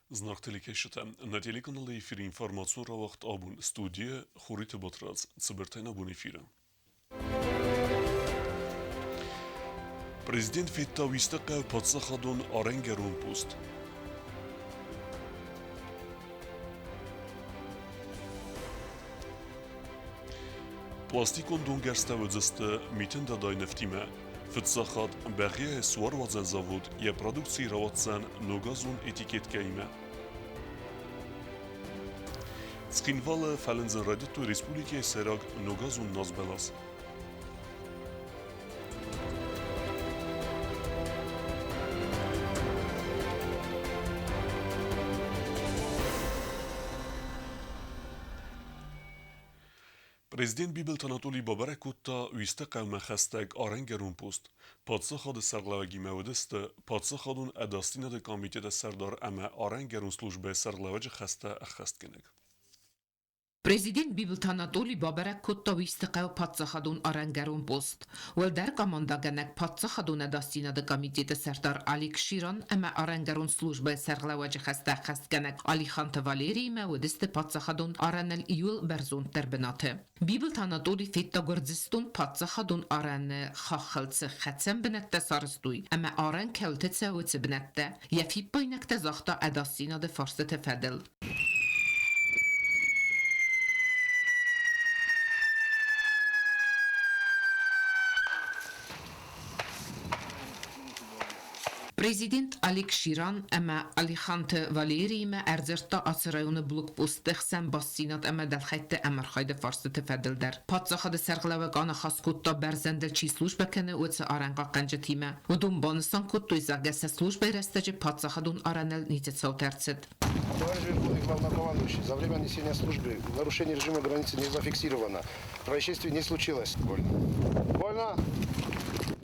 Знаг телекӕсджытӕ, нӕ телеканалы эфиры информацион рауагъд абон студийӕ Хуриты Батрадз, цыбыртӕй нӕ бон эфиры. Президент федта Уистӕхъӕу паддзахадон арӕнгӕрон пост. Пластикон донгӕрзтӕ уыдзысты митын дадайы нывтимӕ. Фыццаг хатт Бӕгъиайы суаруадзӕн завод йӕ продукци рауадздзӕн ногазон этикеткӕимӕ. Цхинвалы фӕлындзын райдыдтой республикӕйы сӕйраг ногазон назбӕлас. Президент Бибылты Анатолий бабӕрӕг кодта Уисты хъӕумӕ хӕстӕг арӕнгӕрон пост. Паддзахады сӕргълӕууӕгимӕ уыдысты Паддзахадон ӕдасдзинады комитеты сӕрдар ӕмӕ арӕнгӕрон службӕйы сӕргълӕууӕджы хӕстӕ ӕххӕстгӕнӕг. Президент Бибылты Анатоли бабӕрӕг кодта Уистыхъӕуы паддзахадон арӕнгӕрон пост. Уӕлдӕр командӕгӕнӕг Паддзахадон ӕдасдзинады комитеты сӕрдар Алик Ширан ӕмӕ арӕнгӕрон службӕйы сӕргълӕууӕджы хӕстӕ ӕххӕстгӕнӕг Алиханты Валериимӕ уыдысты паддзахадон арӕныл иууыл бӕрзонддӕр бынаты. Бибылты Анатоли федта Гуырдзыстон паддзахадон арӕны хаххыл цы хӕцӕн бынӕттӕ сарӕзтой ӕмӕ арӕн кӕуылты цӕуы, уыцы бынӕттӕ. Йӕ фиппаинӕгтӕ загъта ӕдасдзинады фарстыты фӕдыл. Президент Алик Ширан ӕмӕ Алиханты Валериимӕ ӕрдзырдта ацы районы блокпостты хсӕн бастдзинад ӕмӕ дӕлхӕйтты ӕмархайды фарстыты фӕдыл дӕр. Паддзахады сӕргълӕууӕг аныхас кодта бӕрзӕндыл чи службӕ кӕны, уыцы арӕнхъахъхъӕнджытимӕ. Уыдон банысан кодтой, зӕгъгӕ, сӕ службӕйы рӕстӕджы паддзахадон арӕныл ницы цаутӕ ӕрцыд. Товарищ Верховный главнокомандующий, за время несения службы нарушение режима границы не зафиксировано. Происшествий не случилось. Вольно. Вольно!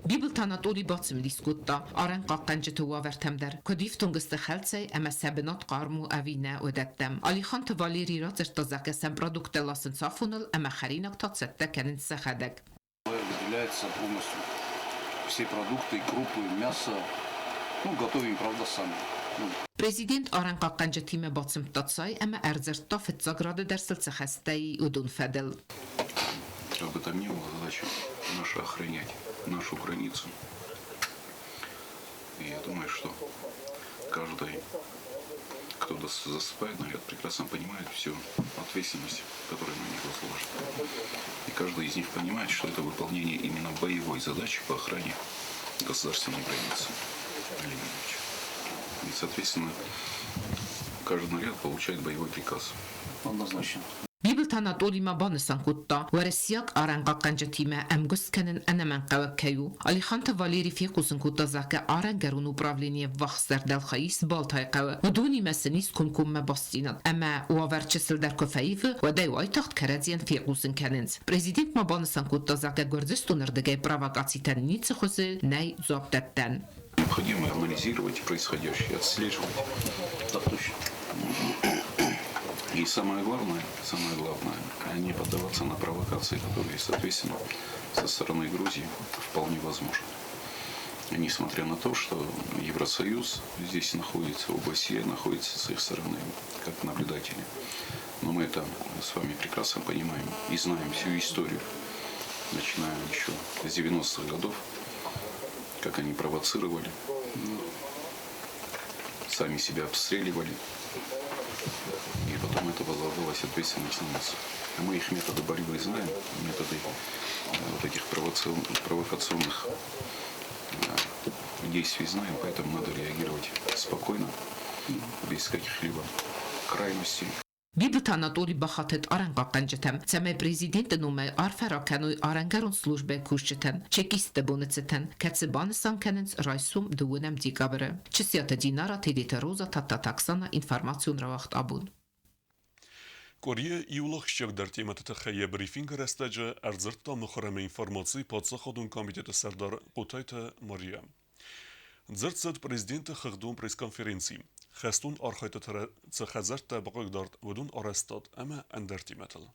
Бибылты Анатолий бацымыдис кодта арӕнхъахъхъӕнджыты уавӕртӕм дӕр, куыд ифтонг сты хӕлцӕй ӕмӕ сӕ бынат хъарм у ӕви нӕ, уыдӕттӕм. Алиханты Валерий радзырдта, зӕгъгӕ сӕм продукттӕ ласынц афоныл ӕмӕ хӕринаг та цӕттӕ кӕнынц сӕхӕдӕг. Выделяется полностью все продукты, крупы, мясо. Ну, готовим, правда, сами. Президент арӕнхъахъхъӕнджытимӕ бацымдта цай ӕмӕ ӕрдзырдта фыццаг рады дӕр сыл цы хӕстӕ и, уыдон фӕдыл. Как бы там ни было, задача наша охранять нашу границу. И я думаю, что каждый, кто засыпает наряд, прекрасно понимает всю ответственность, которая на них возложена. И каждый из них понимает, что это выполнение именно боевой задачи по охране государственной границы. И, соответственно, каждый наряд получает боевой приказ. Однозначно. Бибылты Анатоли ма банысан кодта, уӕрӕсейаг арӕнхъахъхъӕнджытимӕ ӕмгуыст кӕнын ӕнӕмӕнгхъӕуӕг кӕй у. Алиханты Валери фехъусын кодта, зӕгъгӕ, арӕнгӕрон управленийы ӕввахсдӕр дӕлхай ис Балтайы хъӕуы. Уыдонимӕ сын ис комкоммӕ бастдзинад ӕмӕ уавӕр чысылдӕр куы фӕивы, уӕд ӕй уайтагъд кӕрӕдзийӕн фехъусын кӕнынц. Президент ма банысан кодта, зӕгъгӕ, Гуырдзыстоны рдыгӕй провокацитӕн ницы хуызы нӕй дзуапп дӕттӕн. Необходимо анализировать происходящее, отслеживать. Так точно. И самое главное, не поддаваться на провокации, которые, соответственно, со стороны Грузии вполне возможны. Несмотря на то, что Евросоюз здесь находится, ОБСЕ находится с их стороны, как наблюдатели. Но мы это с вами прекрасно понимаем и знаем всю историю, начиная еще с 90-х годов, как они провоцировали, сами себя обстреливали. И потом это возлагалась ответственность на нас. А мы их методы борьбы знаем, методы вот этих провокационных действий знаем, поэтому надо реагировать спокойно, без каких-либо крайностей. Бибылты Анатоли бахатыд арӕнхъахъхъӕнджытӕм, цӕмӕй президенты номӕй арфӕ ракӕной арӕнгӕрон службӕйы кусджытӕн, чекистты боны цытӕн, кӕцы банысан кӕнынц райсом дыууынӕм декабры. Чысиаты Динара, Тедеты Роза, Тадтаты Оксана, информацион рауагъд абон. Къуырийы иуыл ахсджиагдӕр темӕты тыххӕй йӕ брифингы рӕстӕджы ӕрдзырдта мыхуыр ӕмӕ информацийы паддзахадон комитеты сӕрдар Хъотайты Мария. Дзырд цыд президенты хыгъдон пресс-конференци, хӕстон архӕйдтыты цы хӕдзӕрттӕ бахъыгдард, уыдон арӕзтад ӕмӕ ӕндӕр темӕтыл.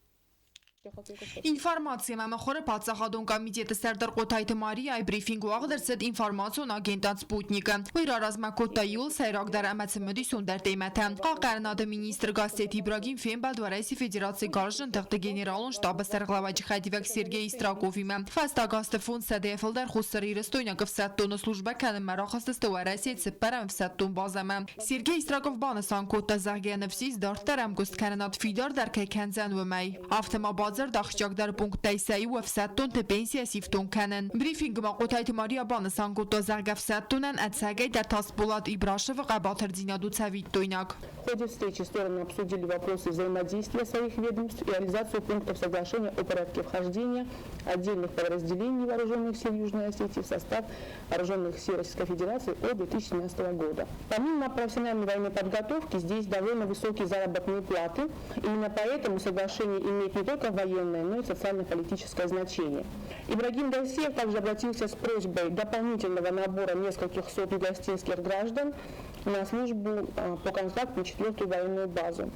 Информаци ӕмӕ мыхуыры паддзахадон комитеты сӕрдар Хъотайты Марияйы брифинг уагъд ӕрцыд информацион агентад «Спутник-ы». Уый раразмӕ кодта иууыл сӕйрагдӕр ӕмӕ цымыдисондӕр темӕтӕ. Хъахъхъӕнынады министр Гассеты Ибрагим фембӕлд Уӕрӕсейы Федерацийы Гарзджын тыхты генералон штабы сӕргълӕууӕджы хӕдивӕг Сергей Истраковимӕ. Фӕстаг азты 500-ӕй фылдӕр хуссарирыстойнаг ӕфсӕддоны службӕ кӕнынмӕ рахызтысты Уӕрӕсейы цыппӕрӕм ӕфсӕддон базӕмӕ. Сергей Истраков банысан кодта, зӕгъгӕ, ныфс ис дарддӕр ӕмгуысткӕнынад фидардӕр кӕй кӕндзӕн, уымӕй. Афтӕ ма бадзырд ахсджиагдӕр пункттӕй сӕ иу ӕфсӕддонты пенсийӕ сифтонг кӕнын. Брифингы ма Хъотайты Мария банысан кодта, зӕгъгӕ, ӕфсӕддонӕн ӕцӕгӕй дӕр Тасболат Ибрашевы хъӕбатырдзинад у цӕвиттойнаг. В ходе встречи стороны обсудили вопросы взаимодействия своих ведомств и реализацию пунктов соглашения о порядке вхождения отдельных подразделений Вооруженных сил Южной Осетии в состав Вооруженных сил Российской Федерации от 2017 года. Помимо профессиональной военной подготовки, здесь довольно высокие заработные платы. Именно поэтому соглашение имеет не только военное, но и социально-политическое значение. Ибрагим Гассиев также обратился с просьбой дополнительного набора нескольких сот юго-осетинских граждан на службу по контракту на четвертую военную базу.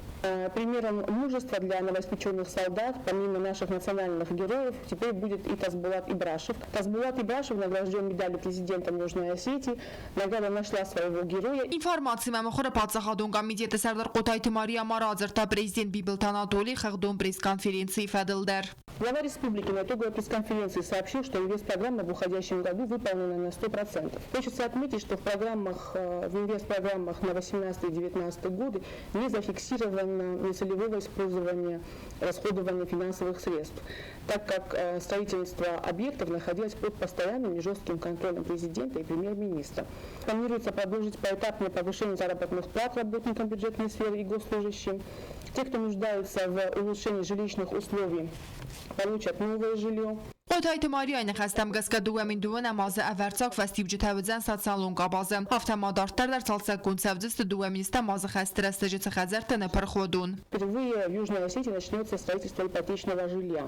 Примером мужества для новоиспеченных солдат, помимо наших национальных героев, теперь будет и Тасбулат Ибрашев. Тасбулат Ибрашев награжден медалью президента Южной Осетии. Награда нашла своего героя. Информаци ӕмӕ мыхуыры паддзахадон комитеты сӕрдар Хъотайты Мария ма радзырдта президент Бибылты Анатолийы хыгъдон пресс-конференцийы фӕдыл дӕр. Глава республики на итоговой пресс-конференции сообщил, что инвестпрограмма в уходящем году выполнена на 100%. Хочется отметить, что в инвестпрограммах на 2018 и 2019 годы не зафиксировано нецелевого использования, расходования финансовых средств, так как строительство объектов находилось под постоянным и жестким контролем президента и премьер-министра. Планируется продолжить поэтапное повышение заработных плат работникам бюджетной сферы и госслужащим. Те, кто нуждаются в улучшении жилищных условий, получат новое жилье. Хъотайты Марияйы ныхӕстӕм гӕсгӕ 2020 азы ӕвӕрццаг фӕстиуджытӕ уыдзӕн социалон къабазы. Афтӕ ма дарддӕр дӕр цалцӕггонд цӕудзысты 2000 азы хӕсты рӕстӕджы цы хӕдзӕрттӕ ныпырх, уыдон. Впервые в Южной Осетии начнется строительство ипотечного жилья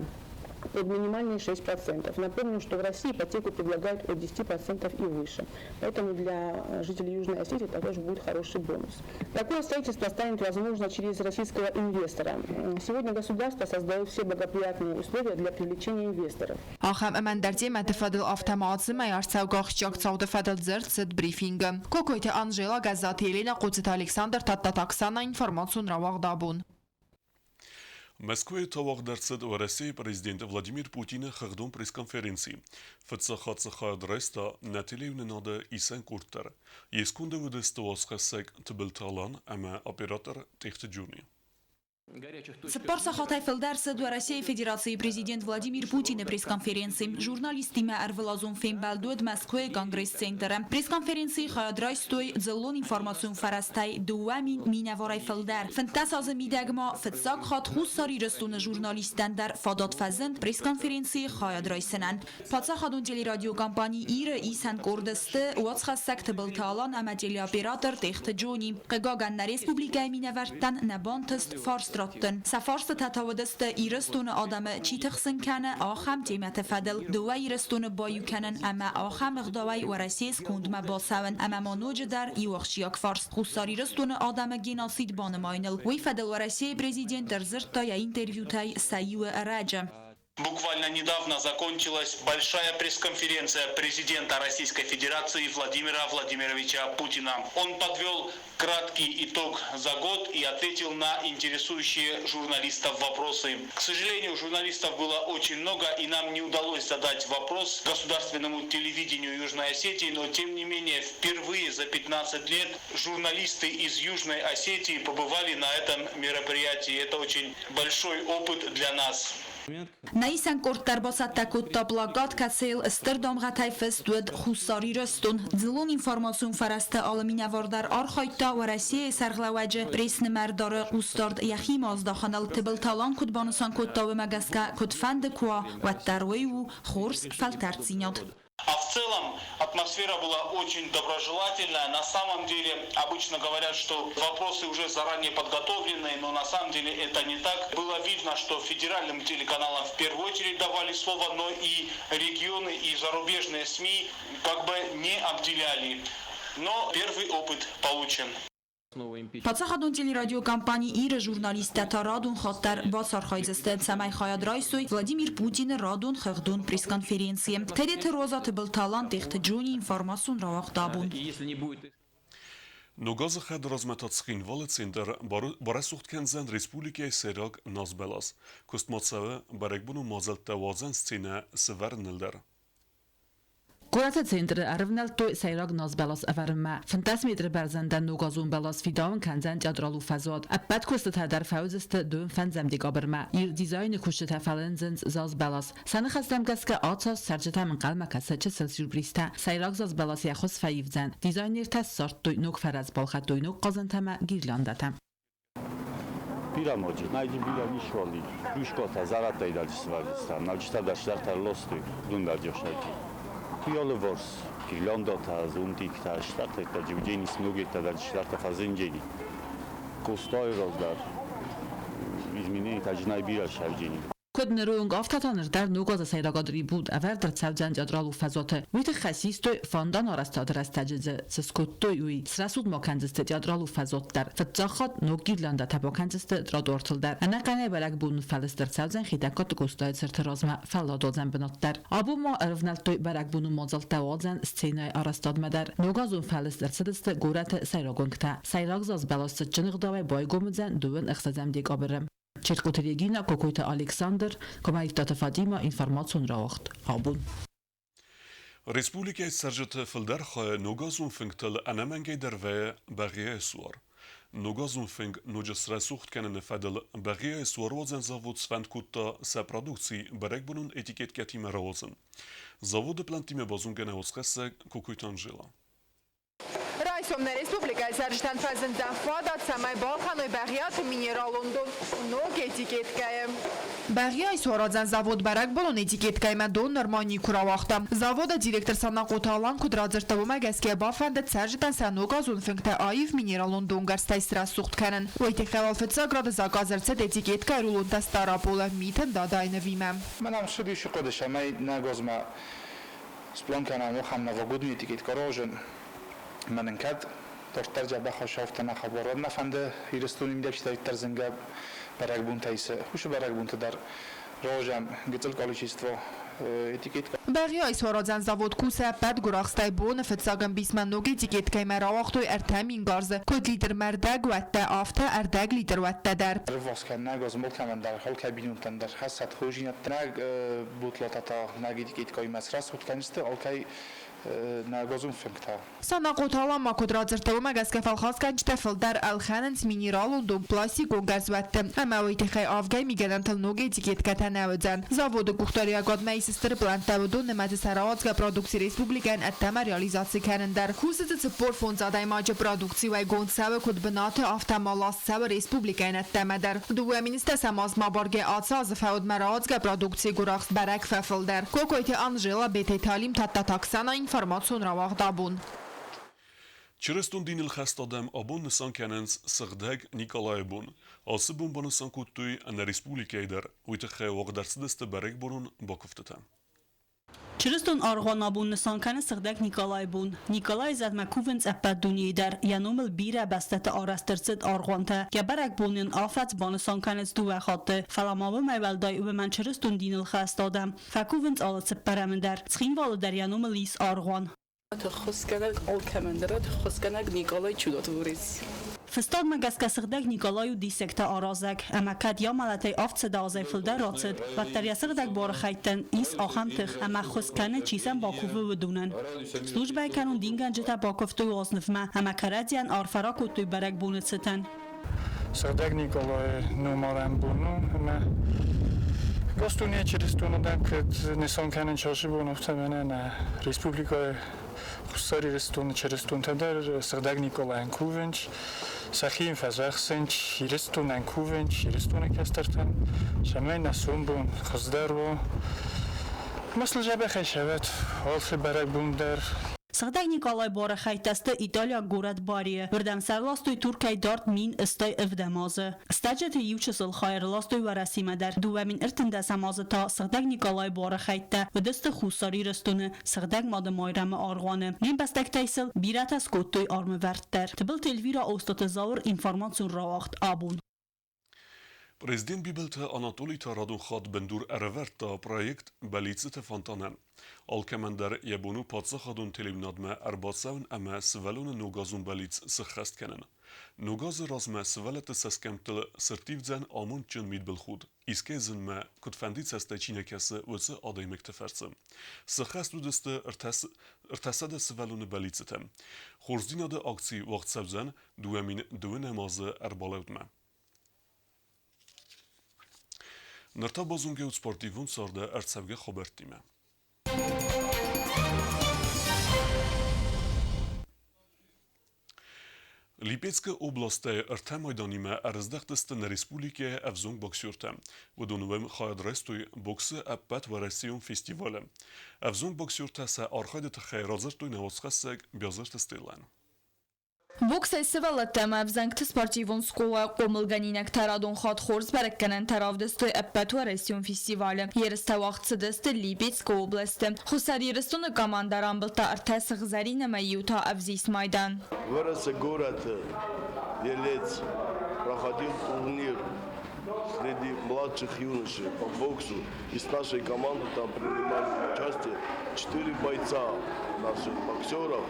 под минимальные 6%. Напомню, что в России ипотеку предлагают от 10% и выше. Поэтому для жителей Южной Осетии это тоже будет хороший бонус. Такое строительство станет возможно через российского инвестора. Сегодня государство создает все благоприятные условия для привлечения инвесторов. Ахӕм ӕмӕ ӕндӕр темӕты фӕдыл, афтӕ ма ацы мӕй ӕрцӕугӕ ахсджиаг цауты фӕдыл дзырд цыд брифингы. Кокойты Анжела, Гӕззаты Еленӕ, Хъоцыты Александр, Тадтаты Оксана, информацион рауагъд «Абон». Мӕскуыйы та уагъд ӕрцыд Уӕрӕсейы президент Владимир Путины хыгъдон пресс-конференци. Фыццаг хатт дзы хайад райста нӕ телеуынынады исӕн къорд дӕр. Йе сконды уыдысты уацхӕссӕг Тыбылты Алан ӕмӕ оператор Тъехты Джуни. 4 сахатӕй фылдӕр цыд Уӕрӕсейы Федерацийы президент Владимир Путины пресс-конференци. Журналисттимӕ ӕрвылазон фембӕлд уыд Мӕскуыйы Конгресс-центры. Пресс-конференцийы хайад райстой дзыллон информацион фӕрӕзтӕй 2000 минӕварӕй фылдӕр. 15 азы мидӕг ма фыццаг хатт Хуссар Ирыстоны журналисттӕн дӕр фадат фӕзынд пресс-конференцийы хайад райсынӕн. Паддзахадон телерадиокомпани «Ир»-ы исӕн къорды сты уацхӕссӕг Тыбылты Алан ӕмӕ телеоператор Тъехты Джони. Хъыгагӕн, нӕ республикӕйы минӕвӕрттӕн нӕ бантыст фарст раттын. Сӕ фарстытӕ та уыдысты, Ирыстоны адӕмы чи тыхсын кӕны, ахӕм темӕты фӕдыл. Дыууӕ Ирыстоны баиу кӕнын ӕмӕ ахӕм ӕгъдауӕй Уӕрӕсейы скондмӕ бацӕуын ӕмӕ ма ноджыдӕр иу ахсджиаг фарст Хуссар Ирыстоны адӕмы геноцид банымайыныл. Уый фӕдыл Уӕрӕсейы президент ӕрдзырдта йӕ интервьютӕй сӕ иуы ӕрӕджы. Буквально недавно закончилась большая пресс-конференция президента Российской Федерации Владимира Владимировича Путина. Он подвел краткий итог за год и ответил на интересующие журналистов вопросы. К сожалению, журналистов было очень много, и нам не удалось задать вопрос государственному телевидению Южной Осетии, но тем не менее впервые за 15 лет журналисты из Южной Осетии побывали на этом мероприятии. Это очень большой опыт для нас. Нӕ исӕн къорд дӕр бацӕттӕ кодта плакат, кӕцыйыл стыр дамгъӕтӕй фыст уыд «Хуссар Ирыстон». Дзыллон информацион фӕрӕзты алы минӕвар дӕр архайдта Уӕрӕсейы сӕргълӕууӕджы пресс-нымӕрдары хъусдард йӕхимӕ аздахыныл. Тыбылты Алан куыд банысан кодта, уымӕ гӕсгӕ куыдфӕнды куы уа, уӕддӕр уый у хорз фӕлтӕрддзинад. А в целом атмосфера была очень доброжелательная. На самом деле, обычно говорят, что вопросы уже заранее подготовлены, но на самом деле это не так. Было видно, что федеральным телеканалам в первую очередь давали слово, но и регионы, и зарубежные СМИ как бы не обделяли. Но первый опыт получен. Паддзахадон телерадиокомпани Ир-ы журналисттӕ та радон хатт дӕр бацархайдзысты, цӕмӕй хайад райсой Владимир Путины радон хыгъдон пресс-конференцийы. Тедеты Роза, Тыбылты Алан, Тъехты Джони, информацион рауагъд абон. Ног азы хӕдразмӕ та Цхинвалы центр барӕсугъд кӕндзӕн республикӕйы сӕйраг назбӕлас. Куыст ма цӕуы бӕрӕгбонон мадзӕлттӕ уадзӕн сценӕ сӕвӕрыныл дӕр. Горӕты центры ӕрывнӕлдтой сӕйраг назбӕлас ӕвӕрынмӕ. 15 метры бӕрзӕндӕн ногазон бӕлас фидауын кӕндзӕн театралон фӕзуат. Ӕппӕт куыстытӕ дӕр фӕуыдзысты 25 декабрмӕ. Ир дизайны куыстытӕ фӕлындзынц зазбӕлас. Сӕ ныхӕстӕм гӕсгӕ ацы аз цӕрджытӕм ӕнхъӕлмӕ кӕсы чысыл сюрпризтӕ. Сӕйраг зазбӕлас йӕ хуыз фӕивдзӕн. Дизайнертӕ ссардтой ног фӕрӕз, балхӕдтой ног хъазӕнтӕ ӕмӕ гирляндӕтӕ. Бирӕ ноджы, найди бирӕ нишвали. Рюшкота, заратта и дальше свалится. Навчита даштарта лосты, дунда джошаджи. Туялы ворс, гирляндота, зунтикта, штарта, дживджени смугета, дальше штарта фазинджени. Кустой роздар. Изменение таджнай бирӕ шавджени. Куыд ныры онг, афтӕ та ныр дӕр ног азы сӕйраг атрибут ӕвӕрд ӕрцӕудзӕн театралон фӕзуаты. Уый тыххӕй систой, фӕндон арӕзтады рӕстӕджы дзы цы скодтой, уый. Срӕсугъд ма кӕндзысты театралон фӕзуат дӕр. Фыццаг хатт ног гирляндӕтӕ бакӕндзысты тротуартыл дӕр. Ӕнӕхъӕнӕй бӕрӕгбоны фӕлыст ӕрцӕудзӕн Хетӕгкаты Къостайы цырты размӕ фӕлладуадзӕн бынат дӕр. Абон ма ӕрывнӕлдтой бӕрӕгбоны мадзӕлттӕ уадзӕн сценӕйы арӕзтадмӕ дӕр. Ногазон фӕлыст ӕрцыдысты горӕты сӕйраг уынгтӕ. Сӕйраг заз бӕлас цытджын ӕгъдауӕй байгом уыдзӕн 26 декабры. Черкъоты Регина, Кокойты Александр, Комаивтаты Фатима, информацион рауагъд. Абон. Республикӕйы цӕрджыты фылдӕр хайы ногазон фынгтыл ӕнӕмӕнгӕй дӕр вӕййы Бӕгъиайы суар. Ногазон фынг ноджы срӕсугъд кӕныны фӕдыл Бӕгъиайы суаруадзӕн завод сфӕнд кодта сӕ продукци бӕрӕгбонон этикеткӕтимӕ рауадзын. Заводы плӕнттимӕ базонгӕ нӕ уацхӕссӕг Кокойты Анжела. Райсом нӕ республикӕйы цӕрджытӕн фӕзындзӕн фадат, цӕмӕй балхӕной Бӕгъиаты минералон дон ног этикеткӕйы. Бӕгъиайы суарадзӕн завод бӕрӕгбонон этикеткӕимӕ дон нырма никуы рауагъта. Заводы директор Санахъоты Алан куыд радзырдта, уымӕ гӕсгӕ бафӕндыд цӕрджытӕн сӕ ногазон фынгтӕ аив минералон донгӕрзтӕй срӕсугъд кӕнын. Уый тыххӕй уал фыццаг рады заказ ӕрцыд этикеткӕйы рулонтӕ Стъараполы Митын Дадайы нывимӕ. Мӕн ам ссыдис хъуыды, цӕмӕй нӕ гозмӕ сплан кӕнӕм ахӕм новогодний этикетка рожен. Мӕнӕн кӕд дарддӕр дзӕбӕх ӕсӕфтӕ нӕ хабар нӕ фӕнды Ирыстоны мидӕг чидӕриддӕр зынгӕ бӕрӕгбонтӕ исы, уыцы бӕрӕгбонты дӕр рожӕм гыццыл количество этикетка. Бӕгъиайы суарадзӕн завод кусы ӕппӕт гуырахстӕй боны фыццаг ӕмбисмӕ ног этикеткӕимӕ рауагътой 3000 гарзы, куыд литрмӕ ӕрдӕг уӕттӕ, афтӕ ӕрдӕг литр уӕттӕ дӕр. Ӕрввахс кӕн нӕ газмолкӕмӕн дӕр, алкӕй бинонтӕн дӕр хӕссӕд хорздзинӕдтӕ. Нӕ бутлотӕ та нӕ этикеткӕимӕ срӕсугъд кӕндзысты алкӕй нӕ газон фынгтӕ. Санахъоты Алан ма куыд радзырдта, уымӕ гӕсгӕ фӕлхасгӕнджытӕ фылдӕр ӕлхӕнынц минералон дон пластикон гӕрзуӕтты ӕмӕ уый тыххӕй авгӕй мигӕнӕнтыл ног этикеткӕтӕ нӕ уыдзӕн. Заводы къухдариуӕгадмӕ ис стыр плӕнттӕ, уыдон нымӕцы сӕ рауадзгӕ продукци республикӕйӕн ӕддӕмӕ реализаци кӕнын дӕр. Кусы дзы 45 адӕймаджы, продукци уӕйгонд цӕуы куыд бынаты, афтӕ ма ласт цӕуы республикӕйӕн ӕддӕмӕ дӕр. 2 010 азмӕ абаргӕ ацы азы фӕудмӕ рауадзгӕ продукцийы гуырахст бӕрӕг фӕфылдӕр. Кокойты Анжела, Бететы Алим, Тадтаты Оксана, информацион рауагъд абон. Чырыстон диныл хӕст адӕм абон нысан кӕнынц Сыгъдӕг Николайы бон. Ацы бон банысан кодтой нӕ республикӕйы дӕр. Уый тыххӕй уагъд ӕрцыдысты бӕрӕгбонон бакуывдтытӕ. Чырыстон аргъуан абон нысан кӕны Сыгъдӕг Николайы бон. Николайы зӕдмӕ кувынц ӕппӕт дунейы дӕр. Йӕ номыл бирӕ бӕстӕты арӕзт ӕрцыд аргъуантӕ. Йӕ бӕрӕгбон ын афӕдз банысан кӕнынц дыууӕ хатты. Фӕлӕ ма уымӕй уӕлдай уымӕн чырыстон диныл хӕст адӕм фӕкувынц алы цыппӕрӕмы дӕр. Цхинвалы дӕр йӕ номыл ис аргъуан. Ӕххуысгӕнӕг алкӕмӕн дӕр ӕххуысгӕнӕг Николай Чудотворец. Фыстадмӕ гӕсгӕ Сыгъдӕг Николай у диссӕгтӕ аразӕг, ӕмӕ кӕд йӕ мӕлӕтӕй 700 азӕй фылдӕр рацыд, уӕддӕр йӕ сыгъдӕг буары хӕйттӕн ис ахӕм тых, ӕмӕ ӕххуыс кӕны, чи сӕм бакувы, уыдонӕн. Службӕйы кӕнон дингӕнджытӕ бакуывтой уазнывмӕ ӕмӕ кӕрӕдзийӕн арфӕ ракодтой бӕрӕгбоны цытӕн. Сыгъдӕг Николайы номарӕн бон у ӕмӕ Гостунийы чырыстон адӕм кӕд нысан кӕнын часы бон, афтӕ мӕнӕ нӕ республикӕйы Хуссар Ирыстоны чырыстонтӕ дӕр Сыгъдӕг Николайӕн кувынц, сӕхи йын фӕдзӕхсынц, Ирыстонӕн кувынц, Ирыстоны кӕстӕртӕн, цӕмӕй нӕ сомбон хуыздӕр уа. Ӕмӕ сыл дзӕбӕхӕй сӕвӕт алцы бӕрӕгбон дӕр. Сыгъдӕг Никъалайы буары хӕйттӕ сты италиаг горӕт Барийы. Уырдӕм сӕ ӕрластой Туркӕй дард 1087 азы. Стӕджыты иу чысыл хай ӕрластой Уӕрӕсемӕ дӕр. 2013 азы та Сыгъдӕг Никъалайы буары хӕйттӕ уыдысты Хуссар Ирыстоны Сыгъдӕг Мады Майрӕмы аргъуаны. Не мбӕстӕгтӕй сыл бирӕтӕ скодтой армывӕрд дӕр. Тыбылты Эльвира, Остъаты Зауыр, информацион рауагъд Абон. Президент Бибылты Анатолий та радон хатт бындур ӕрӕвӕрдта проект «Бӕллицты фонтанӕн». Алкӕмӕн дӕр йӕ бон у паддзахадон телеуынадмӕ ӕрбацӕуын ӕмӕ сывӕллоны ногазон бӕллиц сыххӕст кӕнын. Ног азы размӕ сывӕллӕтты цӕсгӕмттыл сӕрттивдзӕн амондджын мидбылхудт, искӕй зынмӕ куыдфӕнды цӕстӕй чи нӕ кӕсы, уыцы адӕймӕгты фӕрцы. Сыххӕст уыдысты 300 сывӕллоны бӕллиццытӕ. Хорздзинады акци уагъд цӕудзӕн 2002 азы ӕрбалӕудмӕ. Ныр та базонгӕ ут спортивон царды ӕрцӕугӕ хабӕрттимӕ. Липецкы областӕй ӕртӕ майданимӕ ӕрыздӕхтысты нӕ республикӕйы ӕвзонг боксертӕ. Уыдон уӕм хайад райстой боксы ӕппӕтуӕрӕсейон фестивалы. Ӕвзонг боксертӕ сӕ архайды тыххӕй радзырдтой нӕ уацхӕссӕг Биазырты Стеллӕн. Боксӕй сывӕллӕттӕ ӕмӕ ӕвзӕнгты спортивон скъолайы хъомылгӕнинӕгтӕ радон хатт хорз бӕрӕггӕнӕнтӕ равдыстой ӕппӕтуӕрӕсеон фестивалы. Ерыстӕ уагъд цыдысты Липецкы областы. Хуссар Ирыстоны командӕ рамбылдта ӕртӕ сыгъзӕрин ӕмӕ иу та ӕвзист майдан. Уӕрӕсе горӕты Елец проходил турнир среди младших юношей по боксу. Из нашей команды там принимали участие четыре бойца наших боксеров.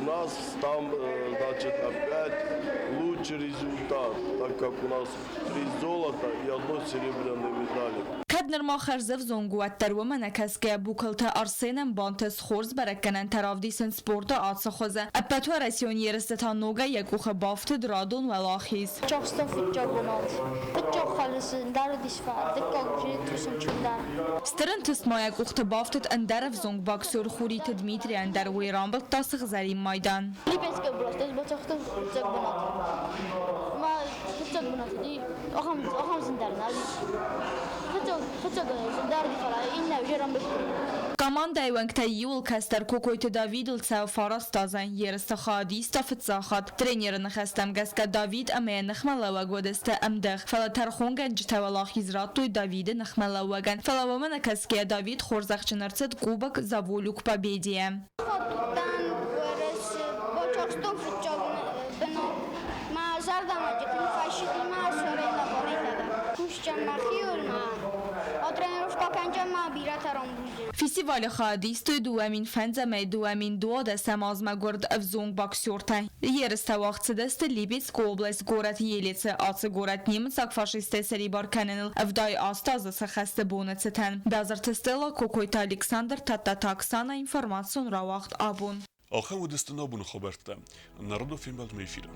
У нас там, значит, опять лучший результат, так как у нас три золота и одно серебряной медали. Кӕд нырма хӕрзӕвзонг у, уӕддӕр уымӕ нӕ кӕсгӕйӕ Букалты Арсенӕн бантыст хорз бӕрӕггӕнӕнтӕ равдисын спорты ацы хуызы. Ӕппӕтуӕрӕсеон ерысты та ногӕй йӕ къухы бафтыд радон уӕлахиз. Чахстон фыццаг бынат. Фыццаг хъӕлӕсы ӕндӕр уыдис, дыккаг тусын-чындӕр. Стыр ӕнтыст ма йӕ къухты бафтыд ӕндӕр ӕвзонг боксер Хуриты Дмитрийӕн дӕр, уый рамбылдта сыгъзӕрин майдан. Липецкы областы ӕз бацахстон фыццаг бынат. Мӕ фыццаг бынат уыди ахӕм, ахӕм зындӕр нал ис. Фыццаг, фыццаг зындӕр уыди, фӕлӕ иннӕ уже рамбылдтон. Командӕйы уӕнгтӕй иуыл кӕстӕр Кокойты Давидыл цӕуы фараст азы. Ерысты хайадиста фыццаг хатт. Тренеры ныхӕстӕм гӕсгӕ Давид ӕмӕ йӕ ныхмӕлӕууӕг уыдысты ӕмдых, фӕлӕ тӕрхонгӕнджытӕ уӕлахиз радтой Давиды ныхмӕлӕууӕгӕн. Фӕлӕ уымӕ нӕ кӕсгӕйӕ Давид хорзӕхджын ӕрцыд Кубок «За волю к победе»-йӕ. Хаттан Уӕрӕсе бацахстон фыццаг бынат. Мӕ зӕрдӕмӕ тынг фӕцыди мӕ сӕрӕй лӕварӕй дӕр. Кусджын мӕхиуыл ма тренировка кӕнджын ма бирӕтӕ рамбулдзӕн. Фестивалы хайад истой 2005-ӕмӕ 2012 азмӕ гуырд ӕвзонг боксертӕ. Ерыстӕ уагъд цыдысты Липецкы область горӕт Елецы. Ацы горӕт немыцаг фашисттӕй сӕрибар кӕныныл 78 азы сӕххӕсты боны цытӕн. Базырты Стелла, Кокойты Александр, Тадтаты Оксана, информацион рауагъд абон. Ахӕм уыдысты нӕ абоны хабӕрттӕ. Народон фембӕлдмӕ эфиры.